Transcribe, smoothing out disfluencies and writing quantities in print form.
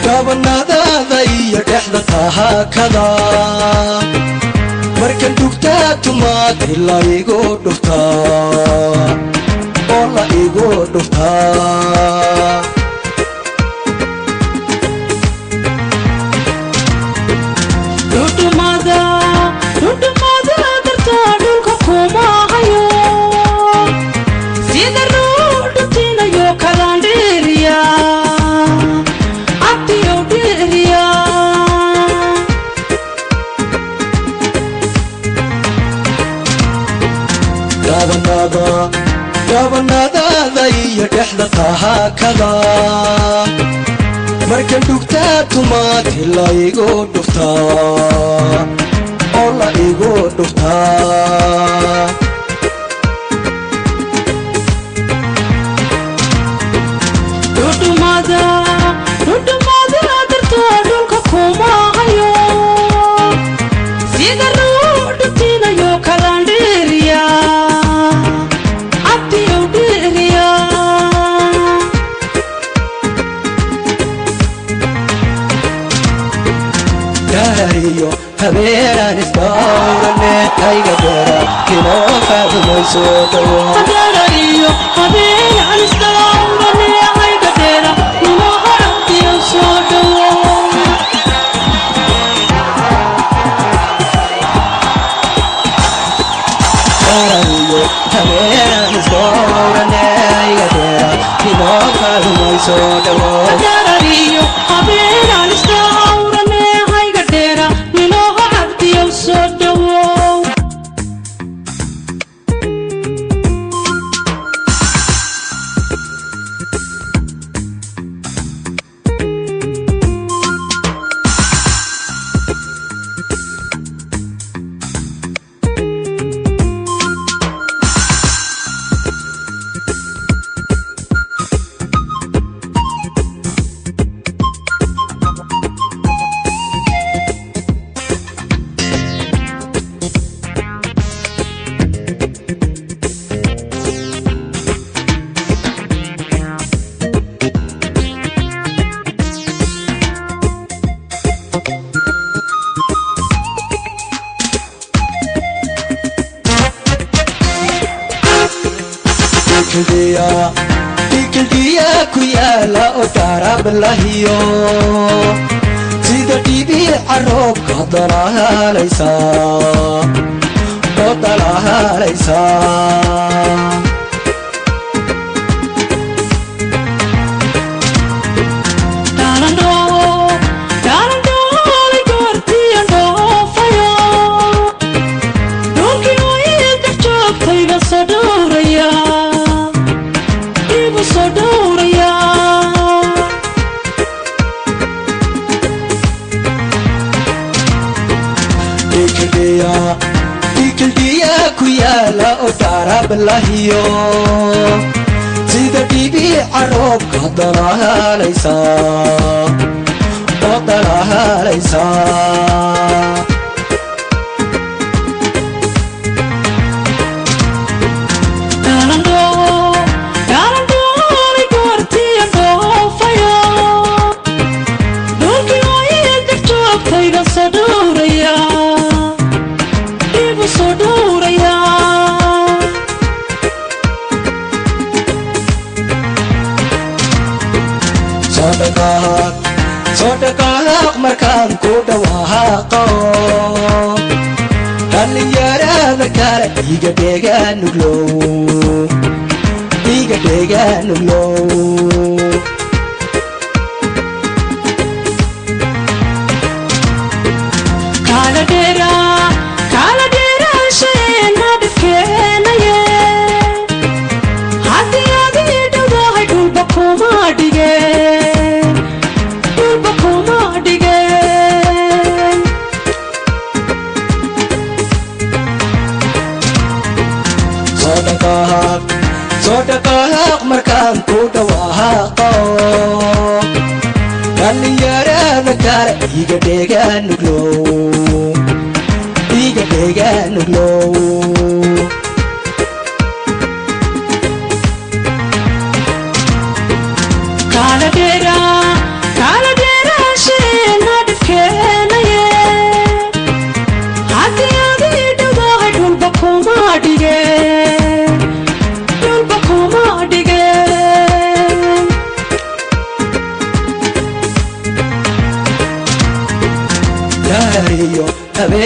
Gabanada iyo dhexda tahaakada markan dhugtaa tumaad ilaa igu dhuftaa oo la igu dhuftaa. Dhudhumada dartaa dhulka kuma hayo sida ruux dhutinayo kalaan dheeriya cabdiyow dheeriya. Gabanadada iyo dhexda tahaakada markan dhugtaa tumaad ilaa igu dhuftaa oo la igu dhuftaa. Dhudhumada dartaa dhulka kuma hayo sida ruux dhutinayo kalaan dheeriya cabdiyow dheeriya. Daariyo habeenaan isdhowrane ayga dheera inoo faadumayso dhawo. Daariyo habeenaan isdhowrane ayga dheera inoo cabdiyow soo dhawo. Daariyo habeenaan isdhowrane ayga dheera inoo faadumayso dhawo. Daariyo habeenaan isdhowrane ayga dheera inoo cabdiyow soo dhawo. Dhikildiya ku yaala oo darablahiyo sida dhibica roobka dalaalaysa oo dalaalaysa. Dhalandhoolay goortiyan dhoofayo dhulkii hooyada joogtayba soo dhowraya igu soo dhowraya. Dhikildiya ku yaala oo darablahiyo sida dhibica roobka dalaalaysa oo dalaalaysa. Dhalandhoolay goortiyan dhoofayo dhulkii hooyada joogtayba soo dhowraya igu soo dhowraya. Soo dhaqaaq soo dhaqaaq markaan ku dhawaaqo dhallinyarada kale iga dheegaanuglow iga dheegaanuglow. Kala dheera kala dheeraasheena dhibkeenaye haddii adii dhowdahay dhulba kuma dhigeen dhulba kuma dhigeen. Soo dhaqaaq soo dhaqaaq markaan ku dhawaaqo dhallinyarada kale iga dheegaanuglow iga dheegaanuglow. Kala dheera Iyo habeen.